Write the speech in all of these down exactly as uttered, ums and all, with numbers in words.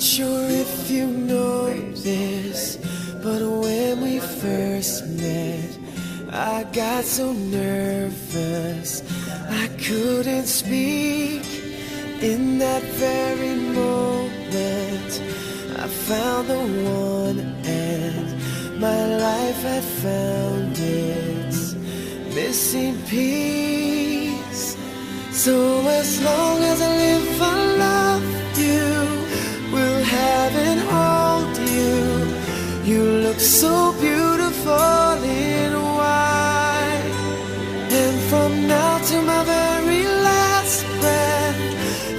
Sure if you know this, but when we first met, I got so nervous I couldn't speak. In that very moment, I found the one, and my life had found its missing piece. So as long as I live, I love you, will have and hold you. You look so beautiful in white. And from now to my very last breath,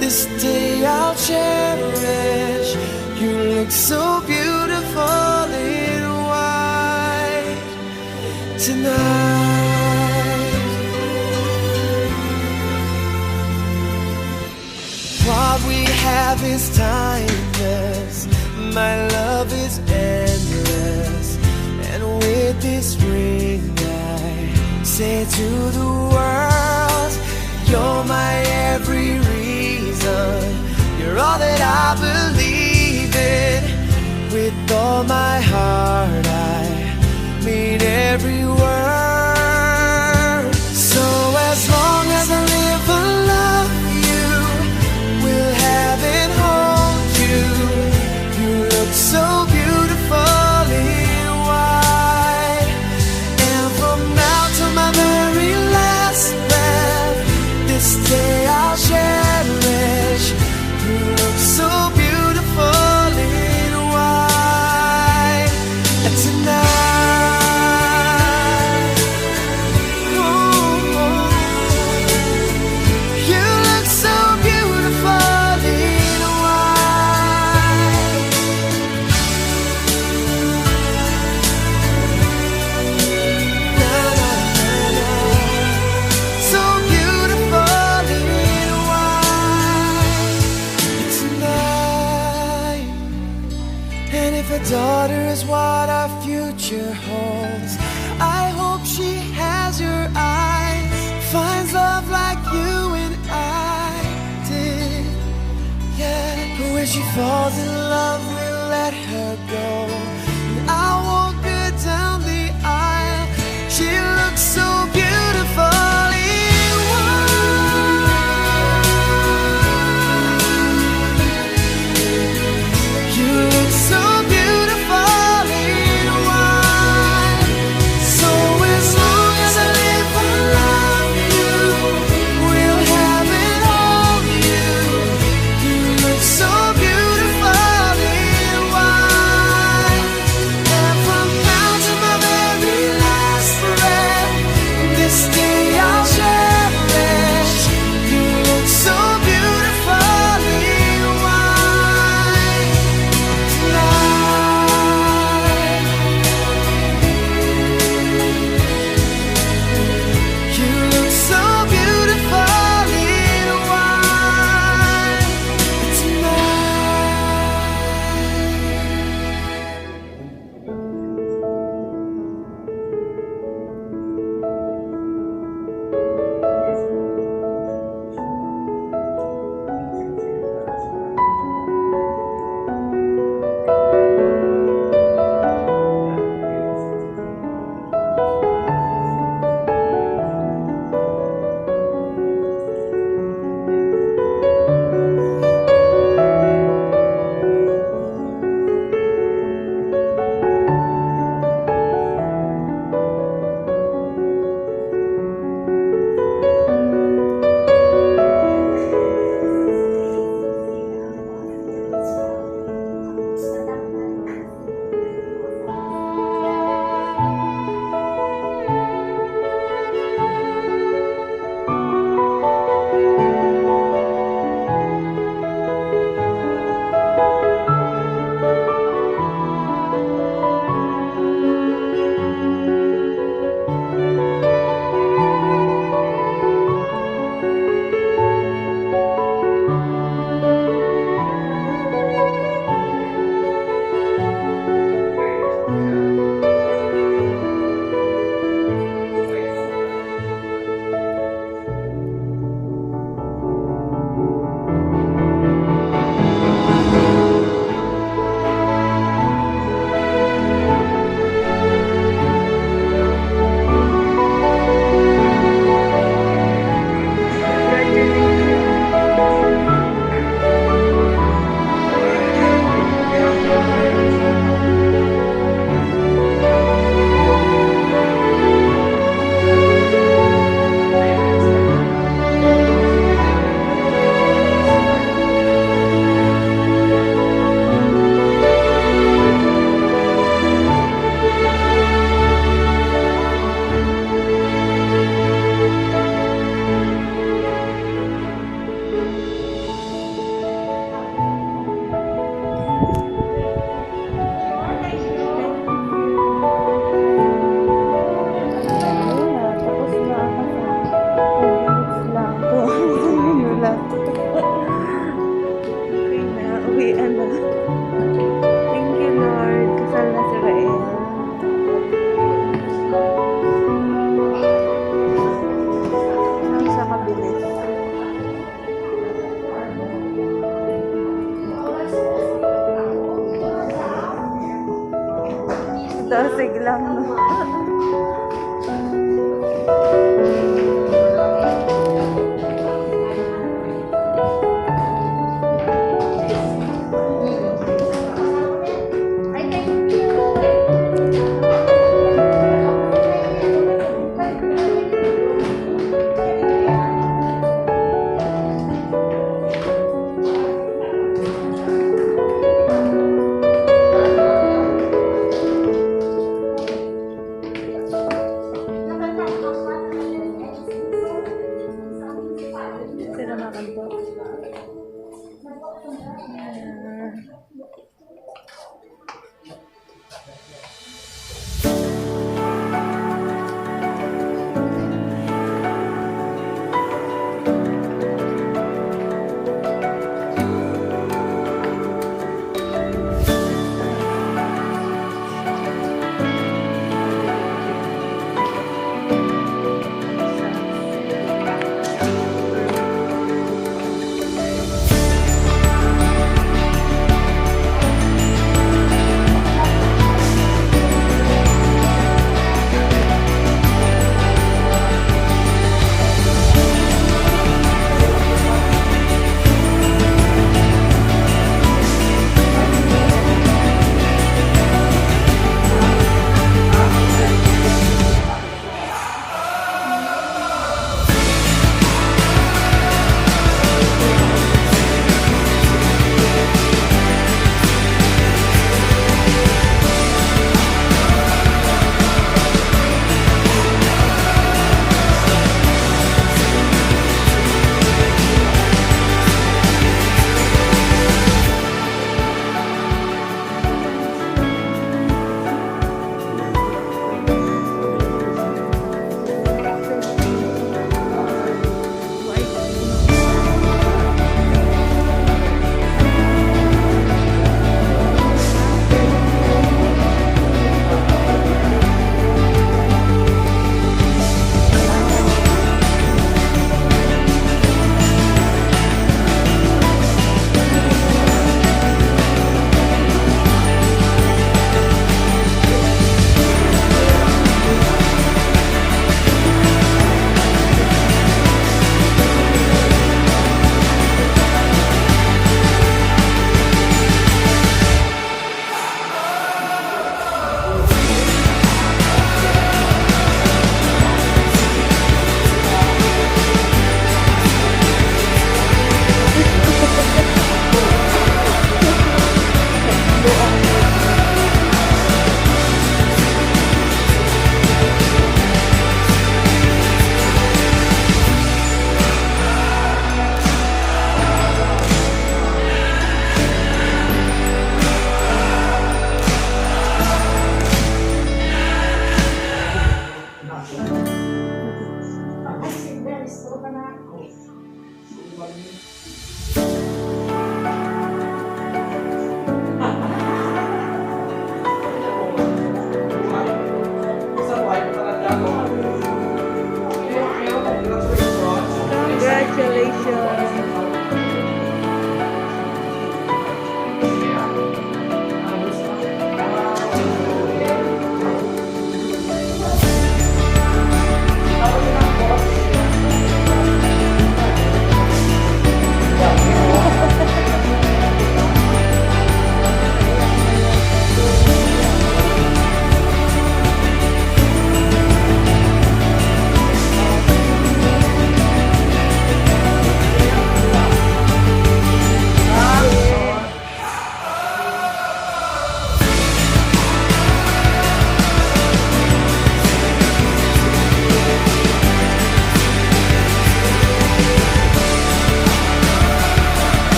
this day I'll cherish. You look so beautiful in white tonight. What we have is timeless. My love is endless. And with this ring, I say to the world, you're my every reason. You're all that I believe in. With all my heart, I mean every word. So as long as I live, I love you, will have and hold you. You look so beautiful in white. And from now to my very last breath, this day I'll cherish. You look so beautiful in white tonight. Oh, you look so beautiful in white. Na, na, na, na. So beautiful in white tonight. And if a daughter is what our future holds, I hope she has your eyes, finds love like you and I did. Yeah, but when she falls in love, we'll let her go. And I walk her down the aisle. She looks so beautiful in white. You look so beautiful in white. So as long as I live, I love you. Will have and hold you. You look so beautiful in Dasig lang, no?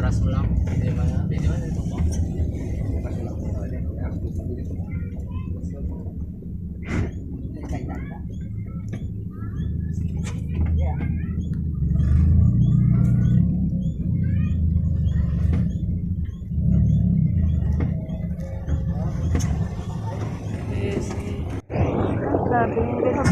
Taas mo lang. Pwede man, pwede man ito po. Grabe, hindi ko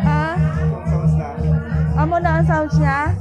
Ha? Amo na ang sounds niya?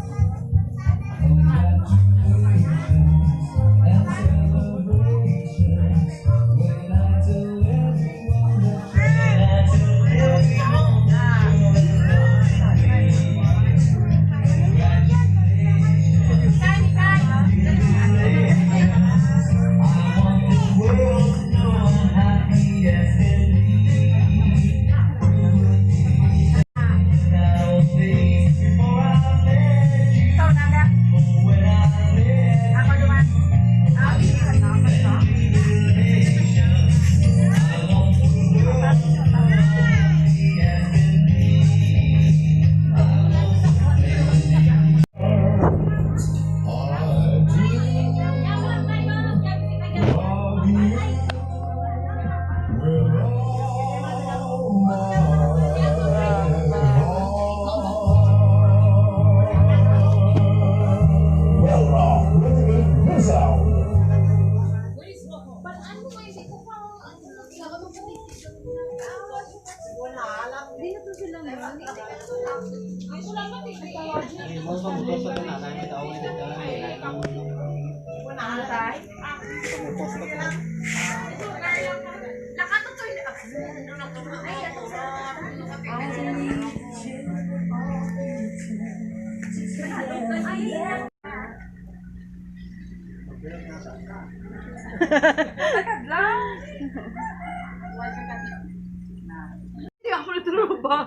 Hindi ako natuluban.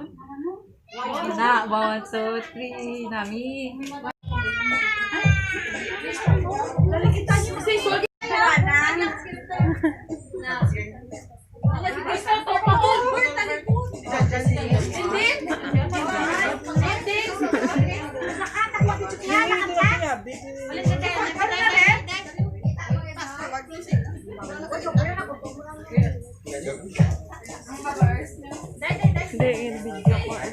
Na, one, two, three, nami. Hindi, yung video ko eh.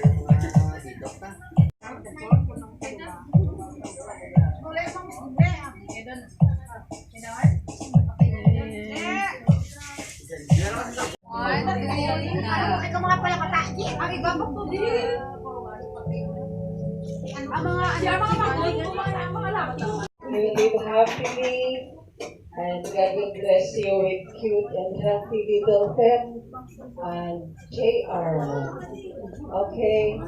Ikaw mga palakata, ang ibabak ko din. Ang mga, ang mga, ang mga, ang mga, ang mga, We live happily, and God will bless you with cute and healthy little pet and J R. Okay.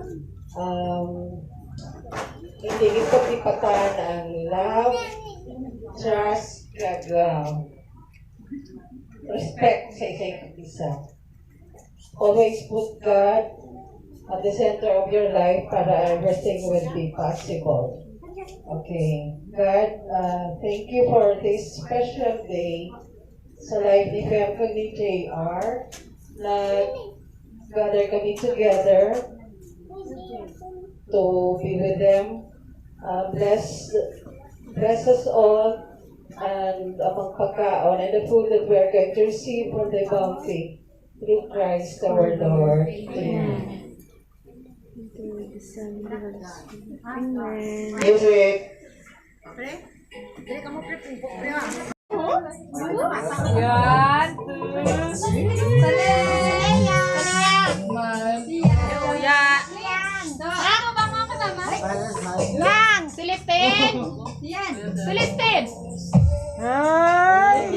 Um, hindi ito tipatan ang love, trust, kag, um, respect sa isa isa. Always put God at the center of your life para everything will be possible. Okay. God, uh, thank you for this special day sa life ni Fem kag ni J R. Nag-gather kami together to be with them. Uh, bless, bless us all and among pagkaon and the food that we are going to receive for the bounty. Through Christ our Lord. Amen. Amen. Music. Yan. Kuya. Bravo ba, mga kasama? Yan. Celestine. Yan. Celestine. Ay.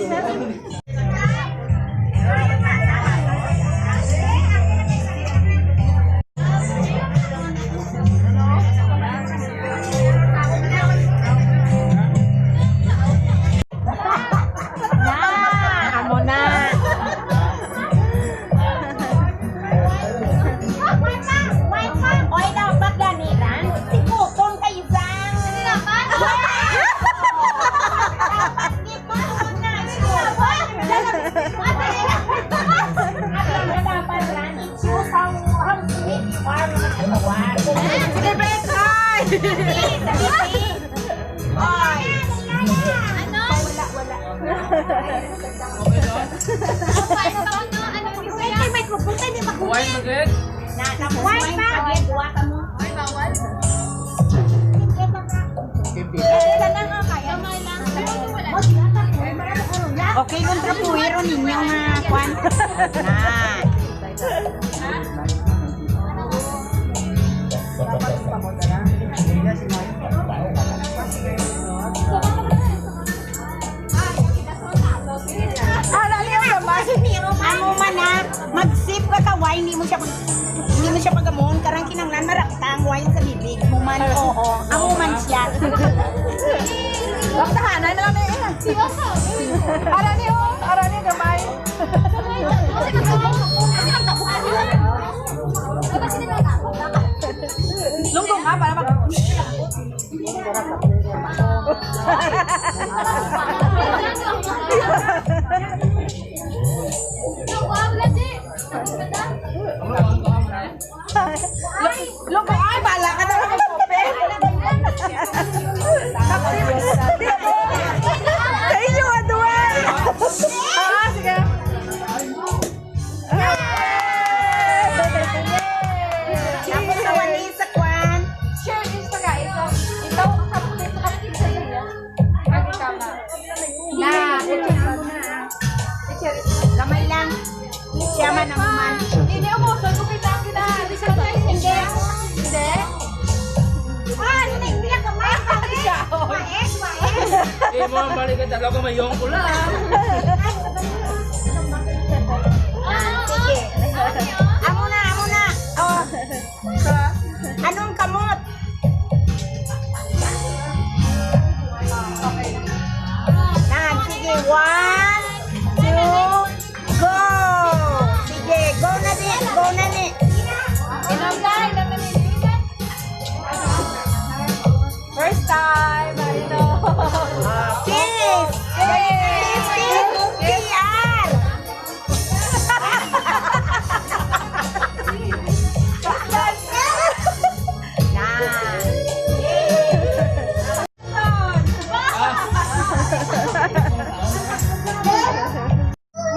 Sige, Beth, ay! Ay! Ano? Wala, wala. Ano ba ito? Ano yung Wine, microphone, tayo di mag- Wine, Maged? Na, tapos Wine wine pa. Pa, wine, buha ka mo. Ay, bawal. Hindi na nga. Gamay lang. Pero wala. Okay, kontra po, pero ninyo nga, kwan. Na. Ara ni ang gamay. Amo man na, mag-sip ka ka wine, hindi mo siya pag, hindi mo siya pagamuhon, karang kinanglan marapta ang wine sa bibig mo man. Oo, amo man siya. Ang tahanan na lang eh. Ara ni, oh, ara ni gamay. Lunggong nga para mag- Look, ay, bala ka na mag-open. Sa inyo, adwa. Ah, sige. Tapos sa wani sa kwan. Share this pa, guys. So, ikaw ang kapatid, kapatid sa inyo. Agi ka nga. Na, gamay lang. Siya man ang man. Hindi, umuso. Kung kita ang gina-, hindi. Hindi. Ah, hindi, hindi ang gamay. Siya, oh. Mais, mais. Eh, mo ang balik ka talaga, mayong pula. Ah, sige. Amo na, amo na. Oh. Anong kamot? Yan, sige. One, two, go! Sige, go na din. Go na ni. First time, I know. Ah, kiss! Kiss! Kiss! P R!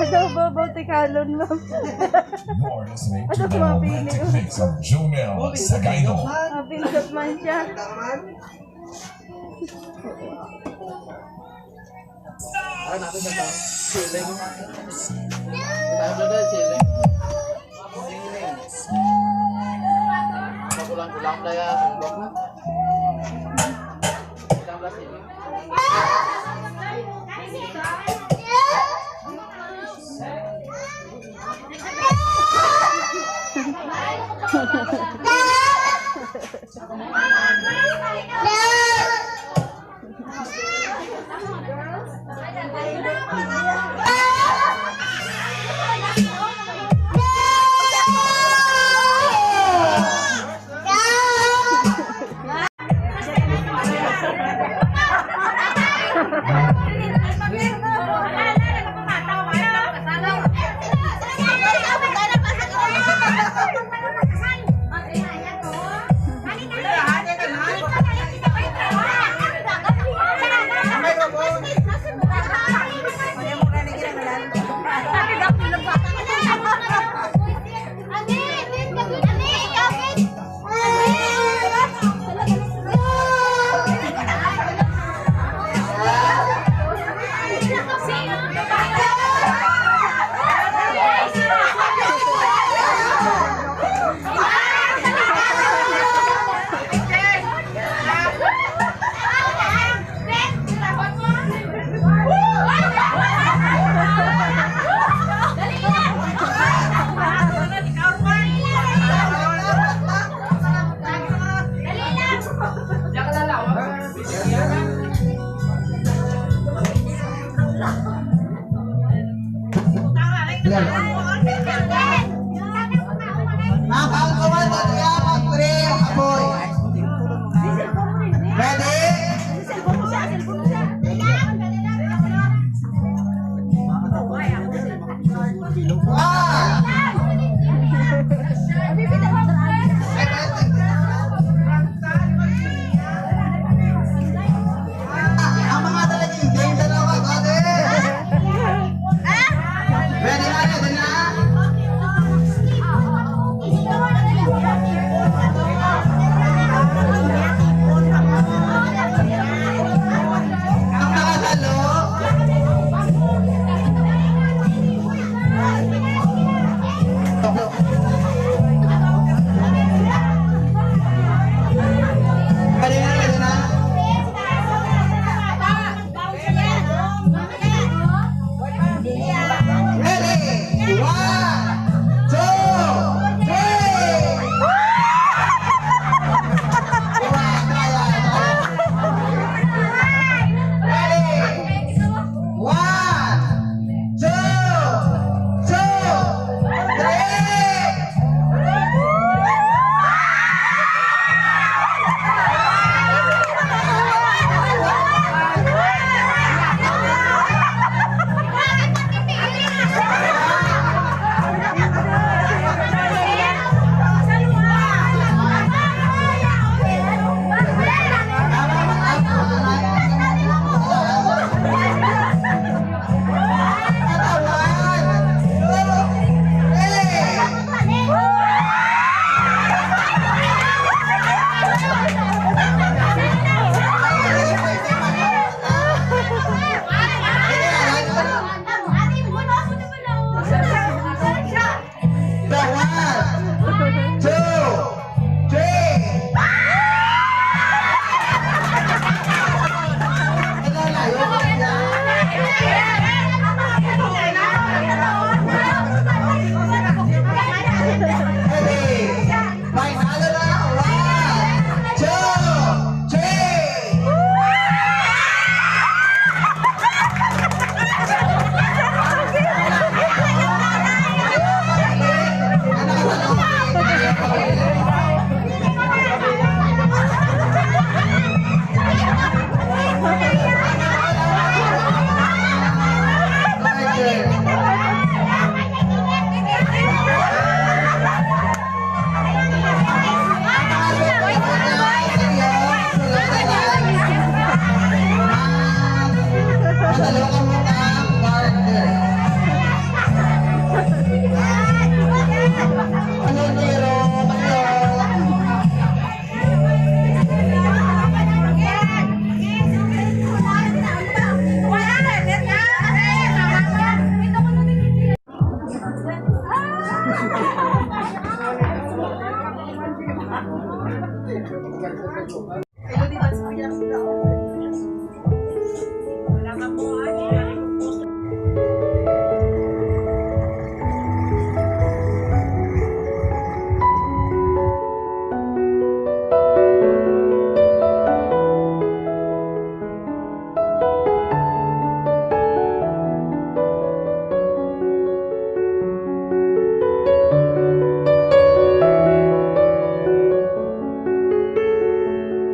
Adobo, babaw, tikalon, ma'am. You're listening to the romantic mix of Jumel Sagaydo. Mapindot man siya. Ano natin sa ceiling? Tayo na tayo, ceiling. Magulang-gulang na yan. Kulang na, ceiling.